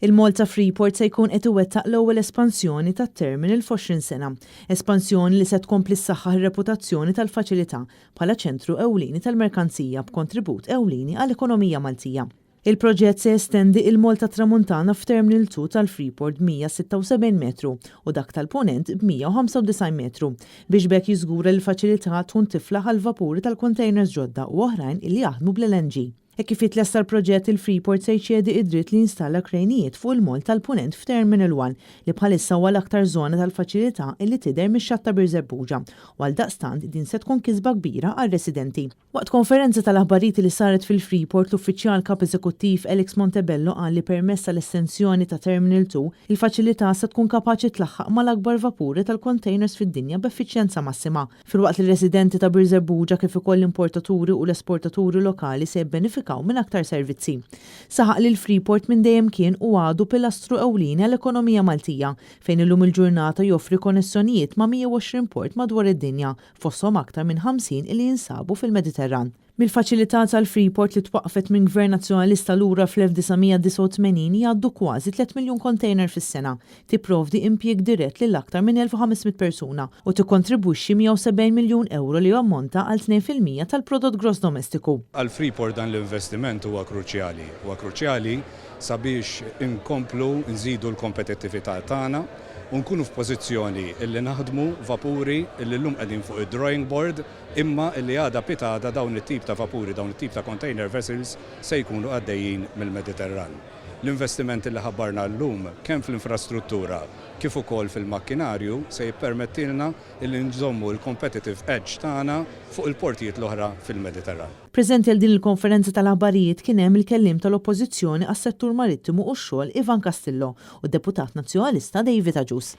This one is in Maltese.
Il-Malta Freeport se jkun qed iwettaq l-ewwel espansjoni tat-terminal f'20 sena. Espansjoni li se tkompli ssaħħaħ ir-reputazzjoni tal-faċilità bħala ċentru ewlieni tal-merkanzija b'kontribut ewlieni għall-ekonomija Maltija. Il-proġett se jestendi il-moll tat-Tramuntana f'Terminal 2 tal-Freeport b'176 metru u dak tal-Punent b'195 metru biex b'hekk jiżgura li l-faċilità tkun tiflaħ għal vapuri tal-containers ġodda u oħrajn illi jaħdmu bl-LNG. Hekk kif jitlesta l-proġett, il-Freeport se jċedi id-dritt li jinstalla krejnijiet fuq il-moll tal-Punent f'Terminal 1 li bħalissa huwa l-aktar żona tal-faċilità illi tidher mix-xatt ta' Birżebbuġa u għaldaqstant din se tkun kisba kbira għar-residenti. Waqt konferenza tal-aħbarijiet li saret fil-Freeport, l-Uffiċjal Kap Eżekuttiv Alex Montebello qal li permezz tal-estensjoni ta' Terminal 2, il-faċilità se tkun kapaċi tlaħħaq mal-akbar vapuri tal-containers fid-dinja b'effiċjenza massima. Filwaqt li r-residenti ta' Birżebbuġa kif ukoll l-importaturi u l-esportaturi lokali se jibbenefikaw minn aktar servizzi. Saħaq li l-Freeport minn dejjem kien u għadu pilastru ewlieni għall-ekonomija Maltija, fejn illum il-ġurnata joffri konnessjonijiet ma' 120 port madwar id-dinja, fosthom aktar minn 50 li jinsabu fil-Mediterran. Mill-faċilità tal-Freeport li twaqqfet minn Gvern Nazzjonalista lura fl-1989 jgħaddu kważi 3 miljun container fis-sena, tipprovdi impjieg dirett lil aktar minn 1,500 persuna u tikkontribwixxi 170 miljun ewro li jammonta għal 2% tal-prodott gross domestiku. Għall-Freeport dan l-investiment huwa kruċjali. Huwa kruċjali sabiex inkomplu nżidu l-kompetittività tagħna u nkunu f'pożizzjoni illi naħdmu vapuri illi llum qegħdin fuq id-drawing board imma illi għada pitgħada dawn it-tip ta' vapuri, dawn it-tip ta' container vessels se jkunu għaddejjin mill-Mediterran. L-investiment li ħabbarna llum kemm fl-infrastruttura kif ukoll fil-makkinarju se jippermettilna illi nżommu l-competitive edge tagħna fuq il-portijiet l-oħra fil-Mediterran. Preżenti għal din il-konferenza tal-aħbarijiet kien hemm il-kelliem tal-Oppożizzjoni għas-settur marittimu u x-xogħol Ivan Castillo u d-deputat nazzjonalista David Agius.